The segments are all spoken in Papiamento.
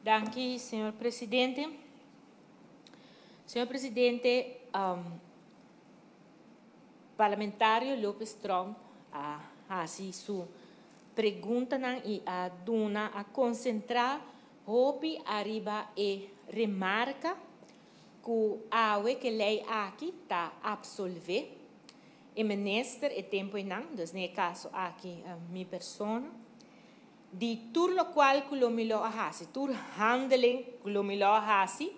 Danki, señor presidente. Señor presidente, parlamentario Lopez Tromp a hasi su preguntanan y a duna a concentra hopi ariba e remarca cu awe cu ley aki ta absolve e minister e tempo einan, dus den e caso aki mi persona, di tur locual cu lo mi lo a haci, tur handeling cu lo mi lo a haci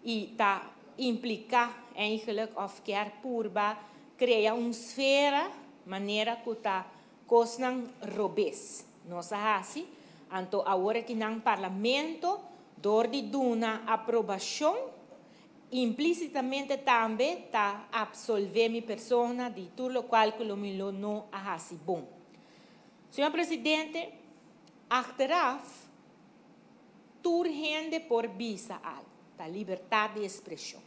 y ta implica eigenlijk of kier purba crea un sfera manera cu ta cosnan robes nos a haci. Anto awor aki nan Parlamento door di duna aprobacion implicitamente tambe ta absolve mi persona di tur locual cu lo mi lo no a haci bon. Señor Presidente, achteraf tur hende por bisa algo, ta libertad di expresion.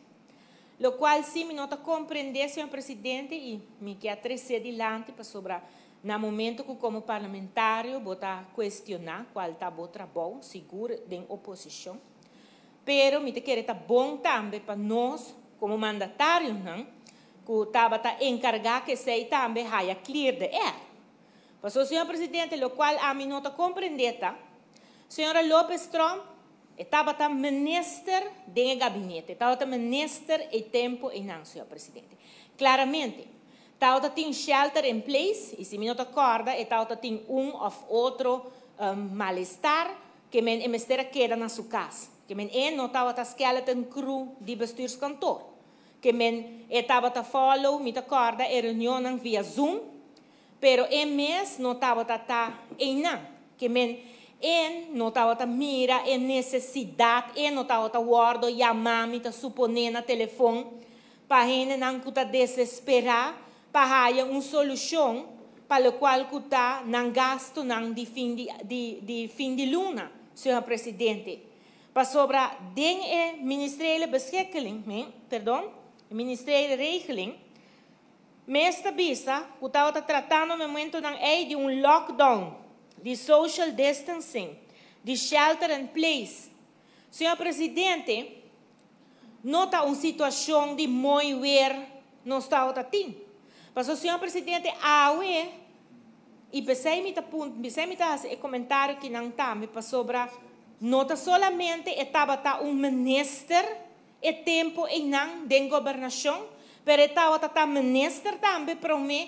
Locual si mi no ta comprende, señor Presidente, y mi kier trece dilanti pasobra na momento cu como parlamentario bo ta cuestiona cual ta bo trabou, sigur den oposicion, pero mi ta kere ta bon tambe pa nos como mandatarionan cu tabata encarga cu esey tambe haya clear the air. Pasobra, señor Presidente, locual ami no ta comprende ta, señora Lopez Tromp e tabata minister den e gabinete, tabata minister e tempo einan, señor Presidente. Claramente, tabata tin shelter in place y si mi no ta corda e tabata tin un of otro malestar ke men e mester a keda na su cas. Ke men e no tabata skeleton crew di bestuurskantoor. Ke men e tabata follow, mi ta corda, e reunionnan via Zoom, pero e mes no tabata ta einan. Ke men e no tabata mira e necesidad, e no tabata wordo yama, mi ta supone, na telefon, pa hendenan cu ta desespera pa haya un solucion pa locual cu ta nan gastonan di fin di luna, señor Presidente. Pasobra den e ministeriële beschikking, nee, perdon, ministeriële regeling, mes ta bisa cu tabata tratando na momentonan ey di un lockdown, di social distancing, di shelter in place. Señor Presidente, no ta un situacion di mooi weer nos tabata tin. Pasobra, señor Presidente, awe y pesey mi ta punt, pesey mi ta haci e comentario cu nan tambe pasobra no ta solamente e tabata un minister e tempo einan den gobernacion, pero e tabata ta minister tambe prome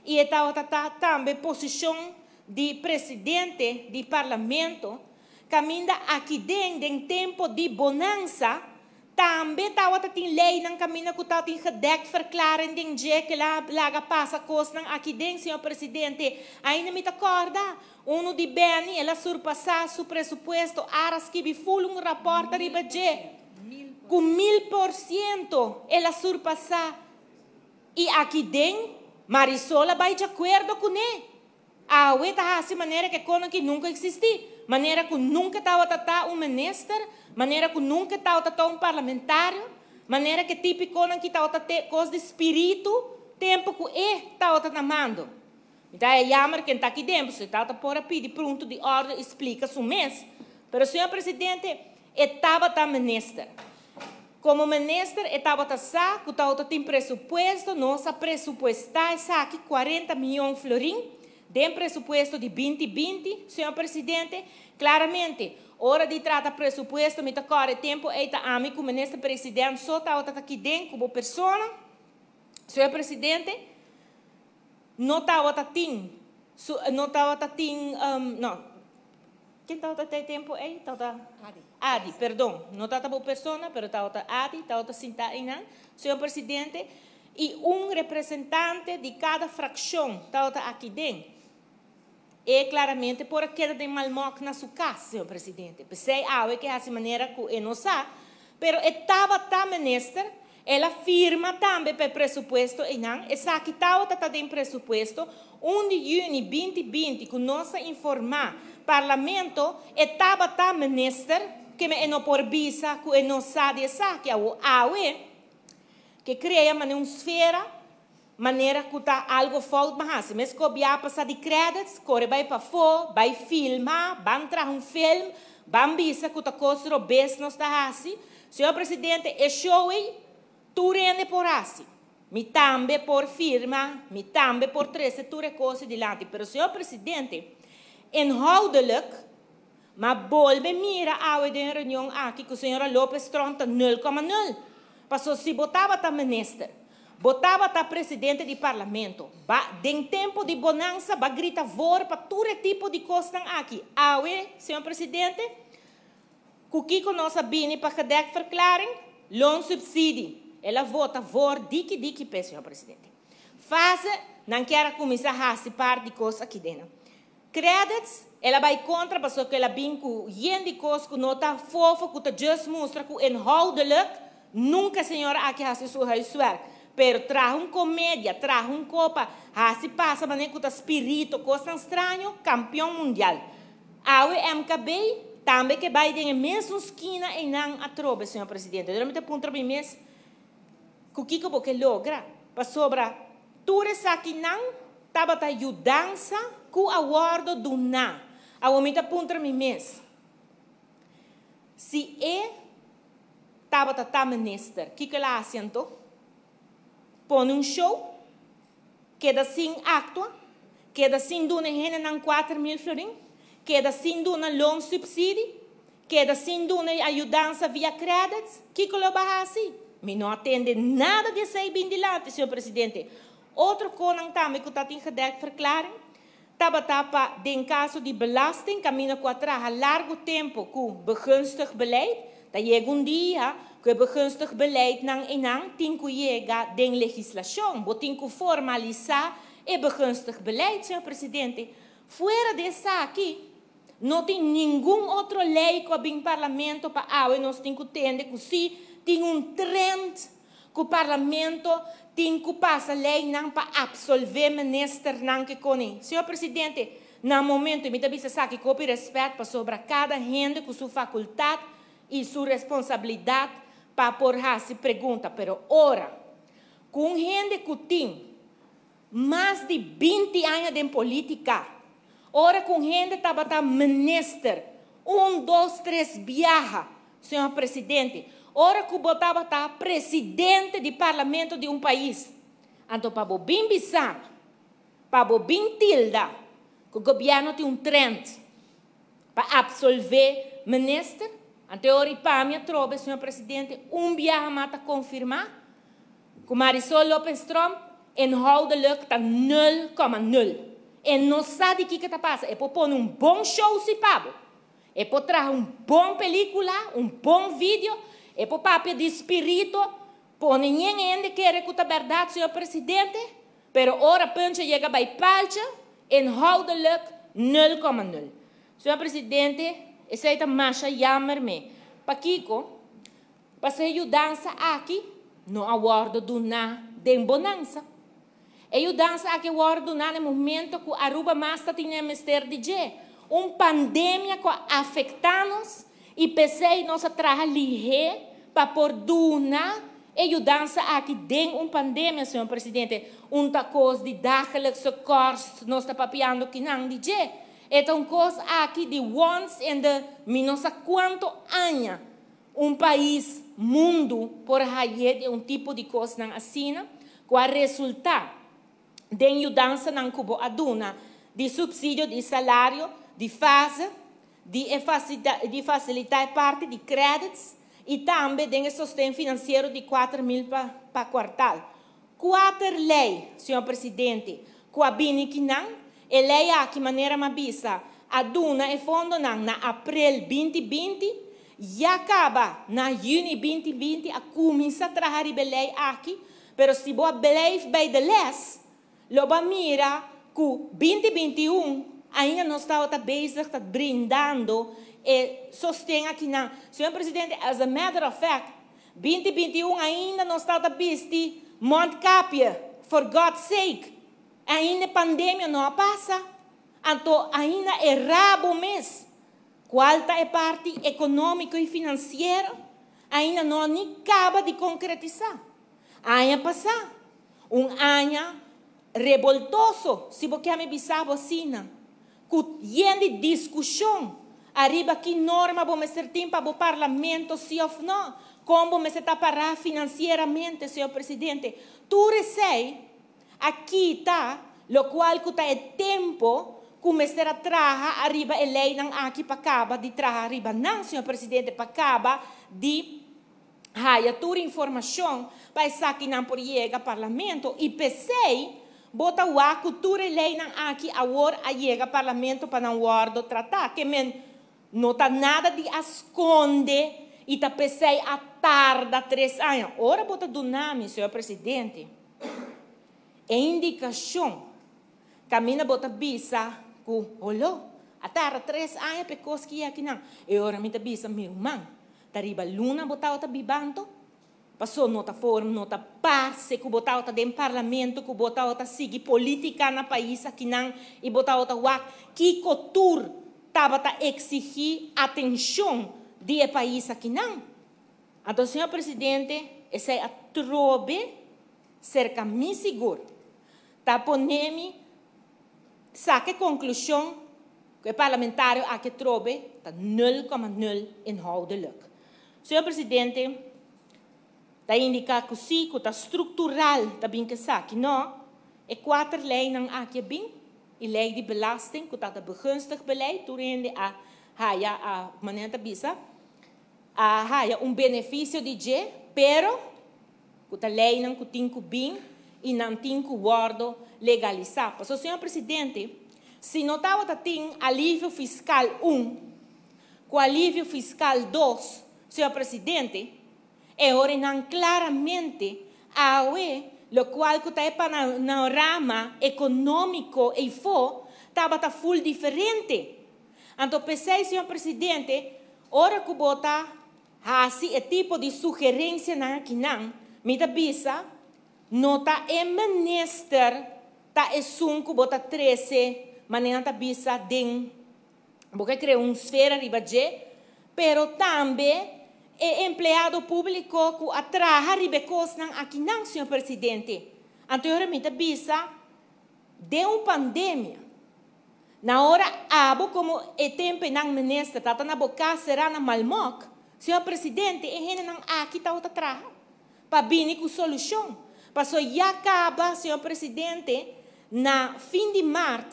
y e tabata ta tambe posicion di presidente di parlamento, caminda aki den tempo di bonanza, tambe tabata tin leynan caminda cu tabatin gedekt verklaring den dje cu la laga pasa cosnan aki den, señor Presidente. Ainda mi ta corda, uno di Benny, el a surpasa su presupuesto, ARA skibi full un rapport riba dje. Cu 1000% el a surpasa. Y aki den, Marisol a bay di acuerdo cu ne. Awe ta hasi manera cu cos cu nunca a existi. Manera cu nunca tabata ta un minister, manera cu nunca tabata ta un parlamentario, manera cu tipico cu tabata te cos di spirito, tempo cu e tabata na mando. Anto e jammer cu ta aki den, e tabata por a pidi punto di orde y splica su mes. Pero, señor Presidente, e tabata minister. Como minister, e tabata sa cu tabata tin presupuesto, nos a presupuesta esaki 40 miyon florin, den presupuesto di 2020, señor Presidente, claramente, ora di trata presupuesto, mi ta core tempo ey ta ami cu minister presidente so tabata aki den como persona, señor Presidente, no tabata tin, su, no tabata tin, no, ken tabata e tempo ey? Tabata Adi. Adi, perdon, no tabata bo persona, pero tabata Adi, tabata sinta einan, señor Presidente, y un representante di cada fraccion tabata aki den. E claramente por a keda den Malmok na su cas, señor Presidente. Pesey awe cu hasi manera cu e no sa, pero e tabata minister, el a firma tambe pa presupuesto einan, esaki tabata ta den presupuesto, 1 di juni 2020, cu nos a informa parlamento, e tabata minister, cu e no por bisa, cu e no sa di esaki, awe, cu crea manera un sfera, manera cu ta algo fout m'a hasi. Mes cu bia pasa di credits, core bay pafo, bay filma, ban traha un film. Ban bisa ku ta kos robes nos ta hasi. Señor Presidente, e show ei tur hende por hasi. Mi tambe por firma, mi tambe por trese tur e kos dilanti. Pero, señor Presidente, inhoudelijk, m'a bolbe mira awe den reunion aki ku señora Lopez Tromp ta 0,0. Paso si bo tabata minister, bo tabata presidente di parlamento, ba, den tempu di bonansa, b'a grita voor pa tur tipo di kosnan aki. Awe, señor Presidente, ku kiko nos a bini pa gedektverklaring, loonsubsidie. El a vota voor diki diki pe, señor Presidente. Fase, nan kier kuminsá hasi par di kos aki den. Credits, el a bai kontra paso ku el a bin ku yen di kos ku no ta fofo, ku ta just mustra ku inhoudelijk nunka señora aki hasi su huiswerk. Pero traha un komedia, traha un kopa, hasi pasa manera ku ta spiritu, kos tan straño, kampeon mundial. Awe MKB tambe ke bai den mesun skina einan atrobe, señor Presidente. Durante puntra mi mes, ku kiko bo ke logra, pasobra tur esakinan tabata yudansa ku a wòrdu duná. Awor mi ta puntra mi mes. Si e tabata ta minister, kiko el a hasi anto? Pone un show, keda sin aktua, keda sin duna hendenan 4000 florin, keda sin duna loonsubsidie, keda sin duna yudansa via credits, kiko lo bai hasi? Mi no a tende nada di esei bin dilanti, señor Presidente. Otro kosnan tambe ku ta den gedektverklaring, tabata pa den kaso di belasting, kaminda ku a traha largu tempu ku begunstig beleid, ta yega un dia ku begunstig beleid nan einan tin ku yega den legislashon, bo tin ku formalisá e begunstig beleid, señor Presidente. Fuera di esaki, no tin ningun otro lei ku a bin parlamento pa awe nos tin ku tende ku si tin un trend ku parlamento tin ku pasa leinan pa absolvé ministernan ke kone. Señor Presidente, na momento, mi ta bisa esaki ku rèspèt pasobra kada hende ku su fakultat i su responsabilidat pa por hasi pregunta, pero ora, ku hende ku tin mas di 20 aña di polítika, ora ku hende tabata minister, un, dos, tres biaha, señor Presidente, ora ku bo tabata presidente di parlamento di un pais, anto pa bo bin bisa, pa bo bin tilda, ku gobièrnu tin un trend pa absolvé minister, anto ora pa mi atrobe, señor Presidente, un biaha mas ta konfirmá ku Marisol Lopez Tromp inhoudelijk ta 0,0. E no sabi kiko ta pasa. E por pone un bon show si pa bo. E por traha un bon pelíkula, un bon video. E por papia di spiritu. Pone hende kere ku ta bèrdat, señor Presidente. Pero ora puntje yega bij paaltje, inhoudelijk 0,0. Señor Presidente, esei ta masha jammer mes. Pakiko, paso e yudansa aki, no a wòrdu duná den bonansa. E yudansa aki a wòrdu duná na momento ku Aruba mas tabatin mester di dje. Un pandemia ku a afektá nos i p'esei nos a traha lihé pa por duna e yudansa aki den un pandemia, señor Presidente. Un ta kos di dagelijkse kost, nos ta papiando akinan di dje. E ta un kos aki di once in the mi no sa kuantu aña un pais mundu por haya di un tipo di kosnan asina, ku a resultá den yudansanan ku bo a duna di supsidio di salario, di fase, di fasilitá parti di credits i tambe den sosten finansiero di 4 mil pa kwartaal. Kuater lei, señor Presidente, ku a bini akinan, e lei aki manera m'a bisa, a duna e fondonan na aprel 2020, ya kaba na yüni 2020 a kuminsá traha e lei aki, pero si bo blijf bij de les, lo bo mira ku 2021 ainda nos tabata bezig ta brindando e sosten akinan. Señor Presidente, as a matter of fact, 2021 ainda nos tabata bisti mondkapje, for God's sake. Ainda pandemia no a pasa. Anto ainda e rabo mes. Kual ta e parti ekonómiko i finansiero, ainda no ni kaba di konkretisá. Aña pasá, un aña revoltoso, si bo ke mi bisa asina, ku yen di diskushon. Ariba ki norma bo mester tin pa bo parlamento si of no? Kon bo mester ta pará finansieramente, señor presidente? Tur esei a kita lokual ku ta e tempu ku mester a traha ariba e leinan aki pa kaba di traha ariba nan, señor presidente, pa kaba di haya tur informashon pa esakinan por yega parlamento. I p'esei bo ta wak ku tur e leinan aki awor a yega parlamento pa nan wòrdu tratá. Ke men no ta nada di a skonde i ta p'esei a tarda 3 aña. Ora bo ta duna mi, señor presidente, e indikashon kaminda bo ta bisa ku holó a tarda 3 aña p'e kos ki akinan. E ora mi ta bisa mi ruman, ta riba luna bo tabata bibando? Paso no ta forma, no ta parse ku bo tabata den parlamento, ku bo tabata sigui polítika na pais akinan i bo tabata wak kiko tur tabata eksigí atenshon di e pais akinan. Anto, señor presidente, esei a trobe serka mi sigur. Ta pone mi saka e konklushon ku e parlamentario aki trobe ta 0,0 inhoudelijk. Señor presidente, ta indiká ku sí, ku ta struktural ta bin ku esaki. No, e 4 leinan aki a bin, e lei di belasting, ku ta begunstig beleid, tur hende a haya a manera ta bisa, a haya un benefisio di dje, pero ku ta leinan ku tin ku bin i nan tin ku wòrdu legalisá. Pasobra, señor presidente, si no tabata tin alivio fiskal 1, ku alivio fiskal 2, señor presidente, e ora nan klaramente awe lokual ku ta e panorama ekonómiko eifó tabata full diferente. Anto p'esei, señor presidente, ora ku bo ta hasi e tipo di sugerensianan akinan, mi ta bisa, no ta e minister ta esun ku bo ta trese, manera ta bisa den, bo ke krea un sfera riba dje, pero tambe e empleado públiko ku a traha riba e kosnan akinan, señor presidente. Anto ora mi ta bisa, den un pandemia, na ora abo komo e temponan minister tabata na bo kas será na Malmok, señor presidente, e hendenan aki tabata traha pa bini ku solushon. Paso ya kaba, señor presidente, na fin di mart,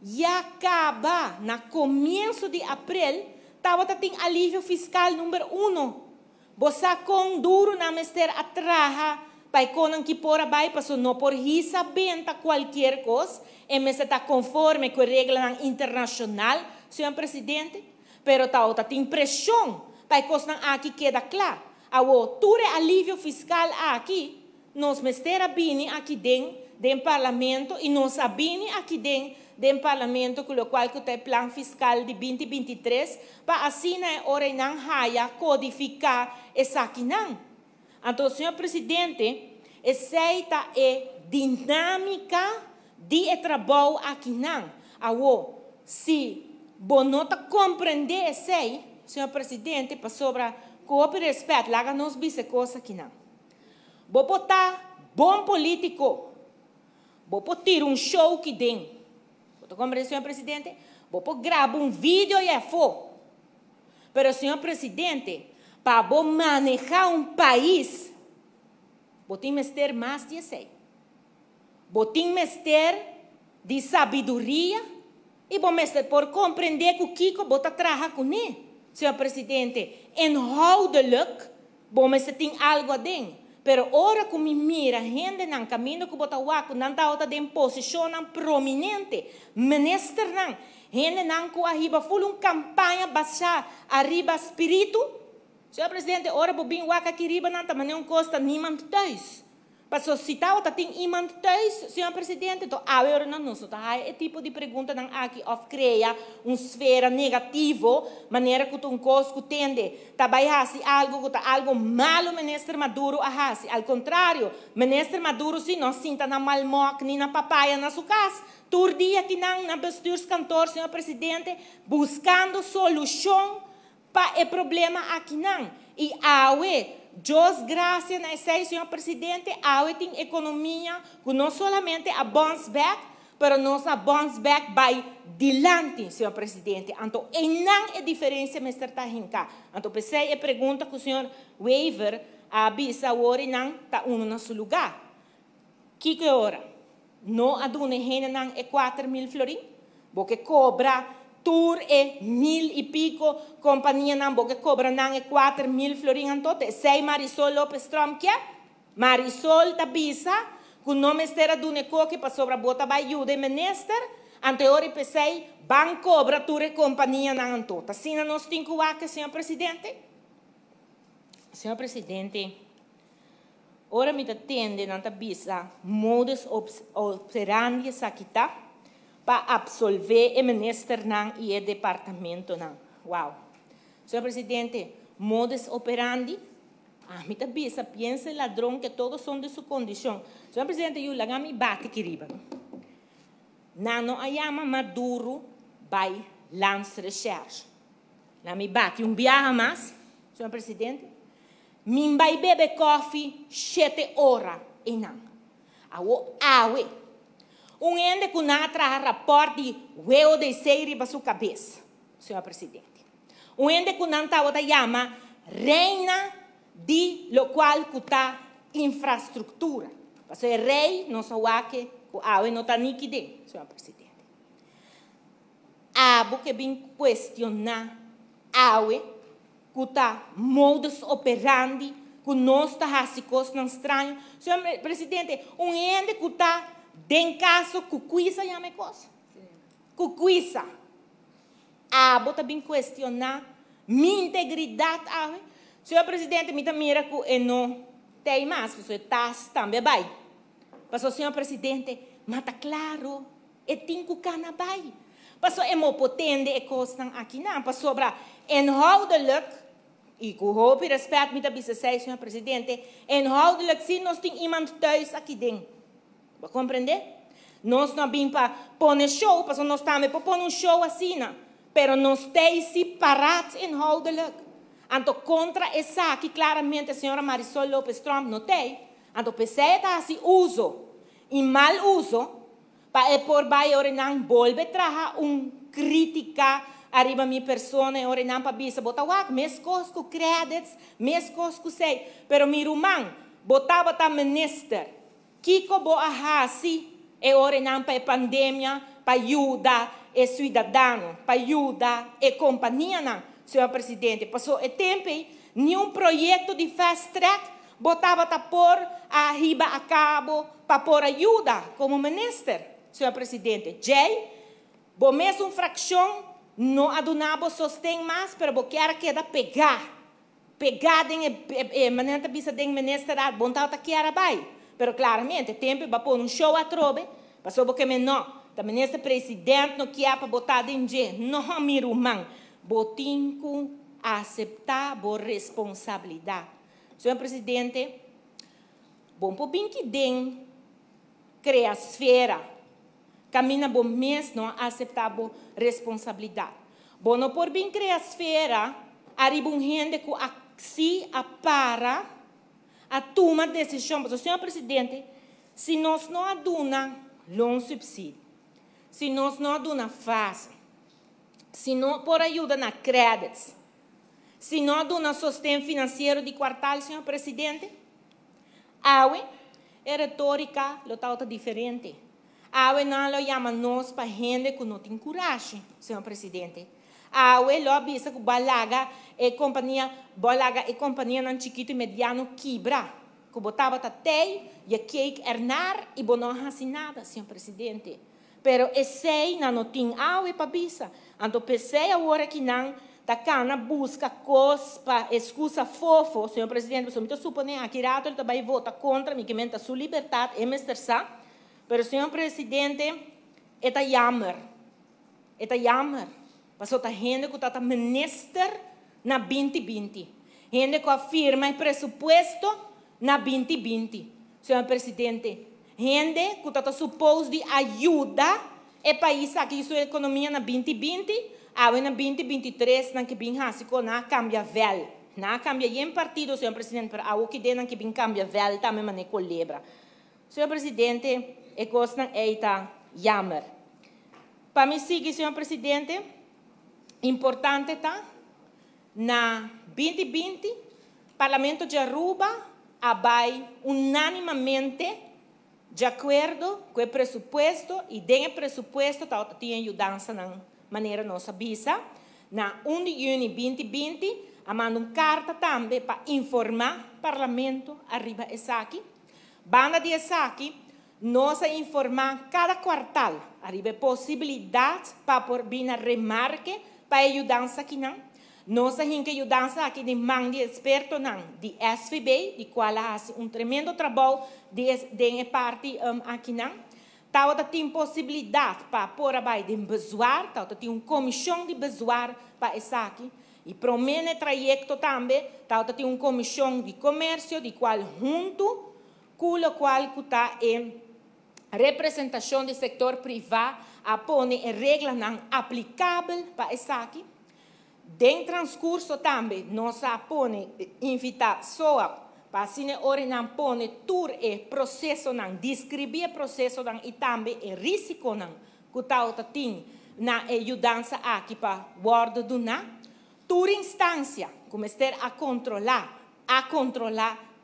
ya kaba na komienso di aprel, tabata tin alivio fiskal number 1. Bo sa kon duru nan mester a traha pa e konan ki por a bai, paso no por hisa benta kualkier kos, e mester ta konforme ku e reglanan internashonal, señor presidente, pero tabata tin preshon pa e kosnan aki keda kla. Awo, tur e alivio fiskal aki, nos mester a bini aki den parlamento i nos a bini aki den parlamento ku lokual ku ta e plan fiskal di 2023 pa asina e ora nan haya kodifiká esakinan. Anto, señor presidente, esei ta e dinámika di e trabou akinan. Awo, si bo no ta komprendé esei, señor presidente, pasobra ku hopi rèspèt, laga nos bisa kos akinan. Bo por ta bon polítiko, bo por tira un show ki den. Bo ta komprendé, señor presidente? Bo por graba un video i afó. Pero, señor presidente, pa bo manehá un pais, bo tin mester mas di esei. Bo tin mester di sabiduria i bo mester por komprendé ku kiko bo ta traha kuné. Señor presidente, inhoudelijk bo mester tin algu aden. Pero ora ku mi mira hendenan kaminda ku bo ta wak ku nan tabata den posishonnan prominente, ministernan, hendenan ku a hiba full un kampaña basá ariba spiritu. Señor presidente, ora bo bin wak aki riba nan ta manera un kos ta niemand thuis. Paso si tabata tin iemand thuis, señor presidente, to awe ora nan nos no ta haya e tipo di preguntanan aki òf krea un sfera negativo, manera ku ta un kos ku tende ta bai hasi algu ku ta algu malu minister Maduro a hasi. Al kontrario, minister Maduro si no sinta na Malmok ni na papaya na su kas. Tur dia akinan na bestuurskantoor, señor presidente, buskando solushon pa e problema akinan. I awe, Dios grasia na esei, señor presidente, awe tin ekonomia ku no solamente a bounce back, Pero nos a bounce back bai dilanti, señor Presidente. Anto, einan e diferencia mester ta hinca. Anto, p'esey e pregunta cu señor Wever a bisa awor nan ta uno na su lugar. Kico ora? No a duna hendenan e 4000 florin? Bo ke cobra tur e mil y pico companianan, bo ke cobra nan e 4000 florin anto? Esey Marisol Lopez Tromp kier? Marisol ta bisa cu no mester a duna coke pasobra bo ta bay yuda e minister, anto e ora y p'esey ban cobra tur e companianan anto. Ta asina nos tin cu wak, señor Presidente? Señor Presidente, ora mi ta tende nan ta bisa modus operandi esaki ta pa absolve e ministernan y e departamentonan. Wow. Señor Presidente, modus operandi? Ami ta bisa, piensa el ladrón que todos son de su condición. Señor Presidente, yu laga mi bati aki riba. Nan no a yama Maduro bij Landsrecherche. Laga mi bati un biaha mas, señor Presidente. Mi bai bebe koffie 7 ora einan. Awo awe. Un hende ku nan a traha rapport di WODC riba su kabes, señor Presidente. Un hende ku nan tabata yama reina di lokual ku ta infrastruktura. Paso e rei no sa wak ku awe no ta ni kiden, señor Presidente. Abo ke bin kuestioná awe ku ta modus operandi ku nos ta hasi kosnan straño. Señor Presidente, un hende ku ta den kaso ku kuisa yama kos. Ku kuisa. Abo ta bin kuestioná mi integridat awe. Señor Presidente, mi ta mira ku e no tin mas, paso e tas tambe bai. Paso, señor Presidente, ma ta klaro, e tin ku kana bai. Paso e no por tende e kosnan aki nan. Pasobra inhoudelijk, i ku hopi respet mi ta bisa esei, señor Presidente, inhoudelijk si nos tin iemand thuis aki den. Bo a komprondé? Nos no bin pa pone show, paso nos tambe por pone un show asina, pero nos t'ei si paraat inhoudelijk. Anto kontra esaki klaramente señora Marisol Lopez Tromp no t'ei, anto p'esei ta hasi uso i mal uso pa e por bai nan bolbe traha un krítika ariba mi persona e nan pa bisa bo ta wak meskos ku credits, meskos ku esei, pero mi ruman, bo tabata minister, kiko bo a hasi e ora nan pa e pandemia, pa yuda e siudadano, pa yuda e kompanianan, señor Presidente? Paso e tempu ningun proyekto di fast track bo tabata por a hiba a kabo pa por a yuda komo minister, señor Presidente. Jay, bo mes frakshon no a duna bo sosten mas, pero bo kier keda pegá. Pegá den e manera bisa den minister, bo ta kier bai. Pero klaramente, tempu bo a pone un show atrobe, paso bo ke no. Ta minister presidente no kier pa bo ta den dje. No, mi ruman, bo tin ku aseptá bo responsabilidat. Señor Presidente, bo no por bin aki den krea esfera. Kaminda bo mes no aseptá bo responsabilidat. Bo no por bin krea esfera ariba un hende ku si a para a tuma desishon. Señor Presidente, si nos no a duna loonsubsidie, si nos no a duna fase, si no por a yuda na credits, si no a duna sosten finansiero di kwartaal, señor Presidente, awe, e retórika lo ta diferente. Awe nan lo yama nos pa hende ku no tin kurashi, señor Presidente. Awe lo bisa ku b'a laga e kompania, b'a laga e kompanianan chikitu i mediano kibra. Ku bo tabata tei, je keek ernaar i bo no hasi nada, señor Presidente. Pero esei nan no tin awe pa bisa. Anto p'esei awor aki nan ta kana buska kos pa ekskusa fofo, señor Presidente, mi ta suponé aki rato e bai vota kontra mi, ke men ta su libertat, e mester sa. Pero, señor Presidente, e ta jammer. E ta jammer. Paso ta hende ku ta minister na 2020. Hende ku a firma e presupuesto na 2020. Señor Presidente, hende ku ta supposed di a yuda e pais aki su ekonomia na 2020, awe na 2023 nan ke bin hasi ku nan a kambia vel. Nan a kambia yen partido, señor Presidente, pero awo ki den nan ke bin kambia vel tambe mane kolebra. Señor Presidente, e kosnan ei ta. jammer. Pa mi sigui, señor Presidente, importante ta, na 2020, Parlamento di Aruba a bay unanimamente di acuerdo cu e presupuesto y den e presupuesto tin yudansa na manera nos a bisa. Na 1 di juni 2020, a manda un carta tambe pa informa Parlamento ariba esaki. Banda di esaki, nos a informa cada kwartaal ariba posibilidad pa por bin na remarke pa yudansa akinan. Nos a hinca yudansa aki den man di expertonan di SVB, di cual a haci un tremendo trabou di parti akinan. Tawata tin posibilidad pa por a bay den bezwaar, tawata tin un comision di bezwaar pa esaki. Y prome trayecto tambe, tawata tin un comision di comercio, di cual hunto, cu cual ta e representacion di sector priva a pone reglanan aplicabel pa esaki. Den transcurso tambe nos a pone invita SOAB pa asina ora nan pone tur e procesonan, describi e procesonan y tambe e risiconan cu ta tin na e yudansa aki pa wordo duna. Tur instancia cu mester a controla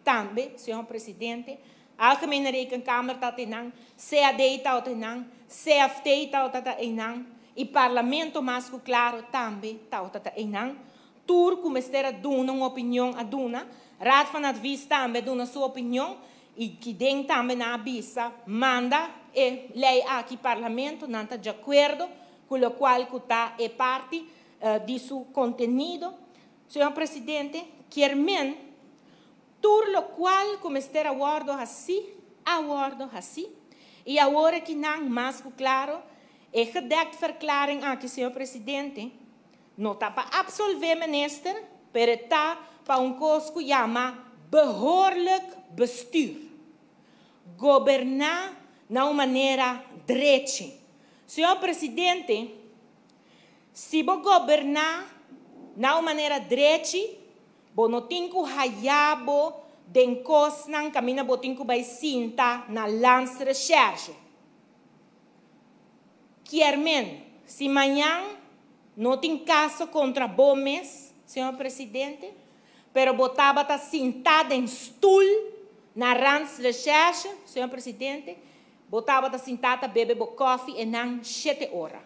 tambe, señor Presidente, Algemene Rekenkamer ta einan, CAD ta einan, CFT ta einan, y Parlamento mas cu claro tambe ta einan. Tur cu mester a duna un opinion a duna, Raad van Advies tambe a duna su opinion y cu den tambe nan a bisa manda e ley aki Parlamento, nan ta di acuerdo cu locual cu ta e parti di su contenido. Señor Presidente, kier men tur locual cu mester a wordo haci, a wordo haci. Y awor akinan mas cu claro, e gedekt verklaring aki, señor Presidente, no ta pa absolve minister, pero ta pa un cos cu yama behoorlijk bestuur. Goberna na un manera drechi. Señor Presidente, si bo goberna na un manera drechi, bo no tin cu haya bo den cosnan caminda bo tin cu bay sinta na landsrecherche. Kier men, si mañan no tin caso contra bo mes, señor Presidente, pero bo tabata sinta den stoel na landsrecherche, señor Presidente, bo tabata sinta ta bebe bo koffie einan 7 ora.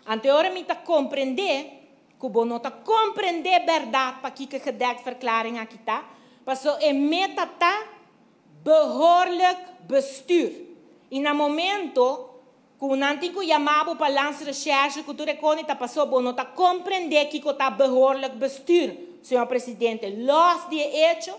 Anto ora mi ta comprende cu bo no ta comprende berdad pa kico gedekt verklaring aki ta, paso e meta ta behoorlijk bestuur. Y na momento cu nan tin cu yama bo pa landsrecherche cu tur e ta paso bo no ta comprende kico ta behoorlijk bestuur, señor Presidente. Los di hecho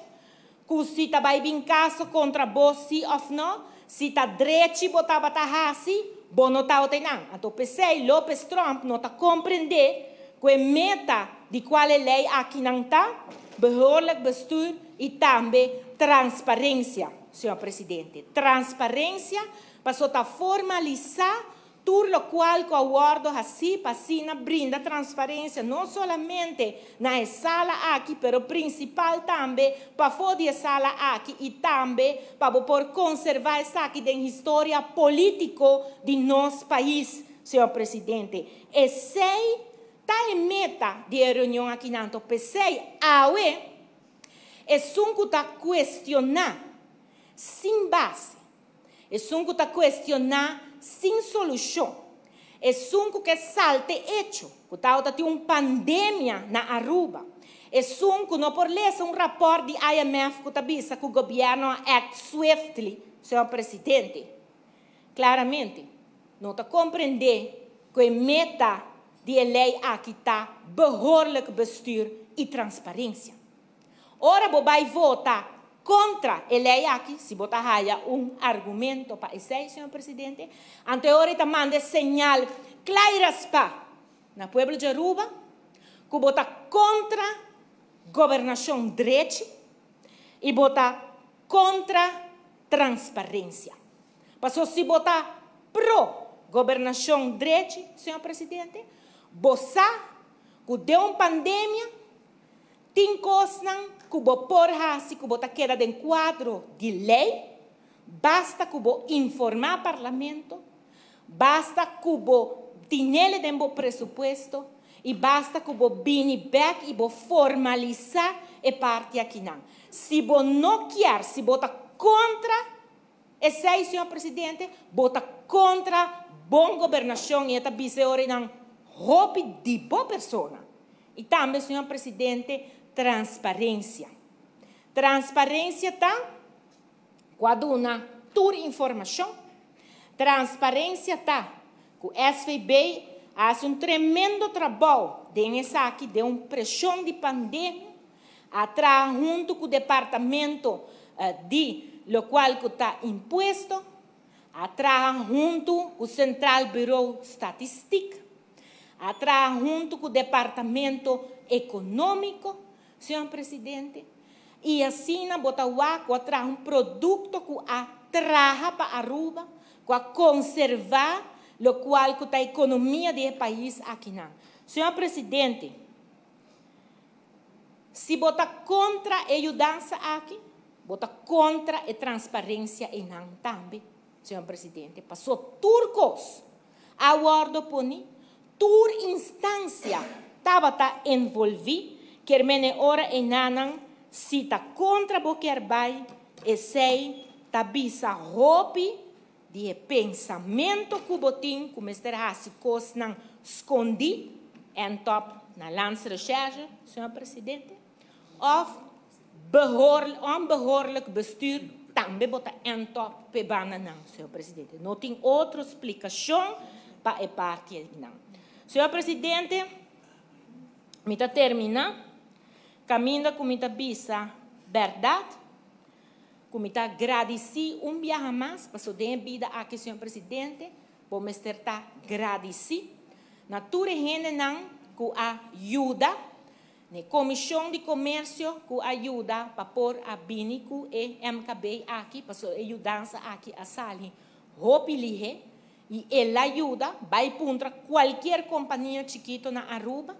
cu si ta bay bin caso contra bo si of no, si ta drechi bo tabata hasi, bo no ta einan. Anto p'esey Lopez Trump no ta comprende cu e meta di cual e ley akinan ta, behoorlijk bestuur y tambe transparencia, señor Presidente. Transparencia paso ta formalisa tur locual cu a wordo haci pa asina brinda transparencia no solamente na sala aki, pero principal tambe pafo di e sala aki y tambe pa por conserva esaki den historia politico di nos pais, señor Presidente. Esey ta e meta di e reunion akinan. Anto p'esey awe esun cu ta cuestiona sin base, esun cu ta cuestiona sin solucion, esun cu salta hecho, cu ta tin un pandemia na Aruba, esun cu no por lesa un rapport di IMF cu ta bisa cu gobierno act swiftly, señor Presidente. Claramente, no ta comprende cu e meta di e ley aki ta behoorlijk bestuur y transparencia. Ora bo bay vota contra e ley aki, si bo ta haya un argumento pa esey, señor Presidente, anto ora ta manda señal cla pa na pueblo di Aruba, cu bo ta contra gobernacion drechi y bo ta contra transparencia. Paso si bo ta pro gobernacion drechi, señor Presidente, bo sa cu den un pandemia tin cosnan cu bo por hasi cu bo ta keda den cuadro di ley, basta cu bo informa Parlamento. Basta ku bo tin'é den bo presupuesto i basta ku bo bini bèk i bo formalisá e parti akinan. Si bo no ke, si bo ta kontra esei, señor presidente, bo ta kontra bon gobernashon i ta bisa nan hopi di bo persona. I tambe, señor presidente, transparensia. Transparensia ta ku duna tur informashon. Transparensia ta ku SVB a hasi un tremendo trabou den esaki, den un preshon di pandemia, a traha huntu ku e departamento di lokual ku ta impuesto, a traha huntu ku Centraal Bureau Statistiek, a traha huntu ku e departamento ekonómiko, señor presidente, i asina bo ta wak ku a traha un produkto ku a traha pa Aruba, ku a konservá lokual ku ta ekonomia di e pais akinan. Señor presidente, si bo ta kontra e yudansa aki, bo ta kontra e transparensia einan tambe, señor presidente. Pasó tur kos a wòrdu poni, tur instansia tabata envolví, ke men ora einan si ta kontra bo ke bai, esei ta bisa hopi di pensamentu ku bo tin, ku mester hasi kosnan skondí, en top na Landsrecherche, señor presidente, òf onbehoorlijk bestuur, tambe bo ta en top pe nan, señor presidente. No tin otro splikashon pa e parti nan. Señor presidente, mi ta terminá, kaminda ku mi ta bisa berdat, ku mi ta gradisí un biaha mas, pasó den bida aki, señor presidente, bo mester ta gradisí. Na tur hendenan ku a yuda, na Komishon di Komersio ku a yuda pa por a bini ku e MKB aki, pasó e yudansa aki a sali hopi lihe, i el a yuda, bai puntra kualke kompania chikitu na Aruba.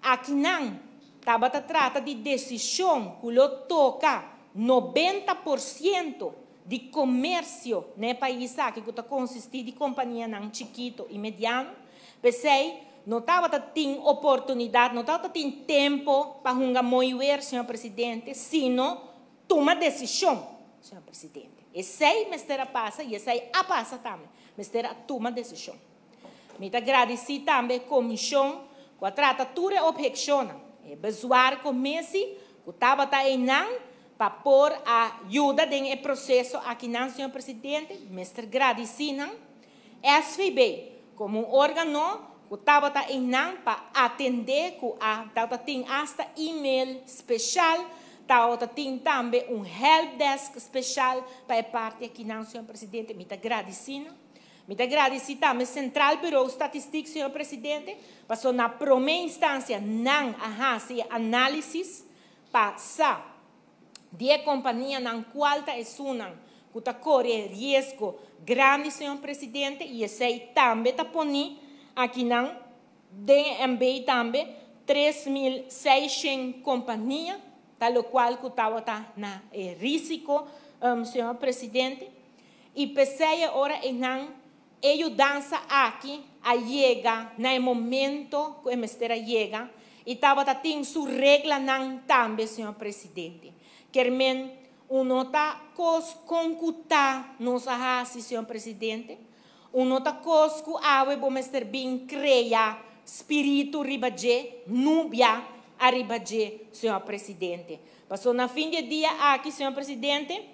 Akinan, tabata trata di desishon ku lo toka 90% di komersio na e pais aki, ku ta konsistí di kompanianan chikitu i mediano. P'esei, no tabatin oportunidat, no tabatin tempu pa hunga moeier, señor presidente, sino tuma desishon, señor presidente. Esei mester a pasa i esei a pasa tambe. Mester a tuma desishon. Mi ta gradisí tambe komishon ku a trata tur opheshon. E bezwaarcommissie, ku tabata einan pa por a yuda den e proseso akinan, señor presidente, mester gradisí nan. SVB, komo un órgano ku tabata einan pa atendé ku a tabatin hasta e-mail spesial, tabatin tambe un helpdesk spesial pa e parti akinan, señor presidente, mi ta gradisí. Mi ta gradisí tambe Centraal Bureau Statistiek, señor presidente, pasó na promé instansia nan a hasi análisis pa sa di e kompanianan kual ta esunnan ku ta kore riesgo grandi, señor presidente, i esei tambe ta poni akinan DMB tambe 3.600 kompania, tal kual ku tabata na rísiko, señor presidente. I p'esei ora einan e yudansa aki a yega na e momento ku mester a yega i tabatin su reglanan tambe, señor presidente. Ke men no ta kos ku ta nos a hasi, señor presidente. No ta kos ku awe bo mester bin krea spiritu riba dje, nubia ariba dje, señor presidente. Pasó na fin di dia aki, señor presidente,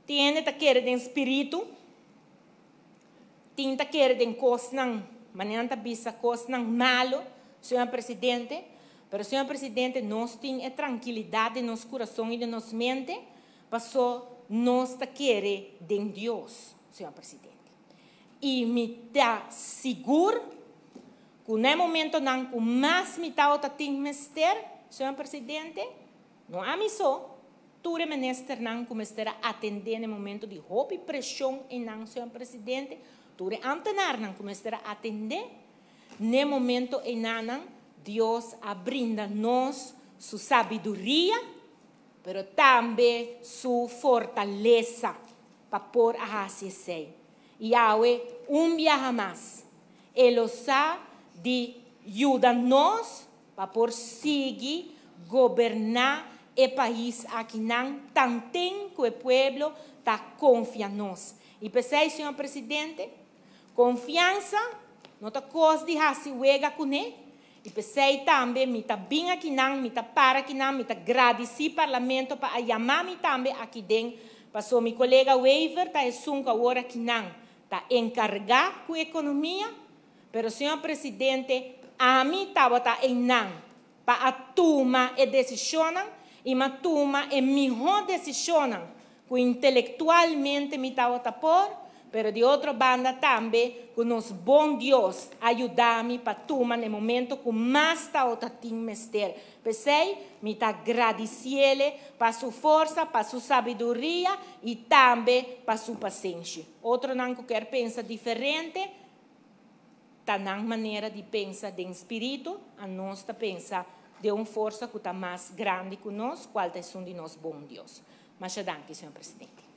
tin ta kere den spiritu, tin ta kere den kosnan, manera ta bisa kosnan malu, señor presidente, pero señor presidente, nos tin e trankilidat den nos kurason i den nos mente, pasó nos ta kere den Dios, señor presidente. I mi ta sigur ku na momentonan ku mas mi tabatin mester, señor presidente, no ami so, tur ministernan ku mester a atendé na momento di hopi preshon einan, señor presidente, tur ambtenaarnan ku mester a atendé, na momento einan Dios a brinda nos su sabiduria, pero tambe su fortalesa pa por a hasi esei. I awe un biaha mas e lo sa di yuda nos pa por sigui goberná e pais akinan tanten ku e pueblo ta konfia nos. I p'esei, señor Presidente, konfiansa no ta kos di hasi wega kuné, i p'esei tambe mi ta bin akinan, mi ta para akinan, mi ta gradisí Parlamento pa a yama mi tambe aki den, paso mi kolega Wever ta esun ku awor akinan ta enkargá ku ekonomia, pero señor Presidente, ami tabata einan pa a tuma e desishonnan i m'a tuma e mihó desishonnan ku intelektualmente mi tabata por, pero di otro banda tambe ku nos bon Dios a yuda mi pa tuma na e momento ku mas tabata tin mester. P'esei mi ta gradisiele pa su forsa, pa su sabiduria i tambe pa su pasenshi. Otronan ku kier pensa diferente, ta nan manera di pensa den spiritu, anos ta pensa den un forsa ku ta mas grandi ku nos, kual ta esun di nos bon Dios. Masha danki, señor Presidente.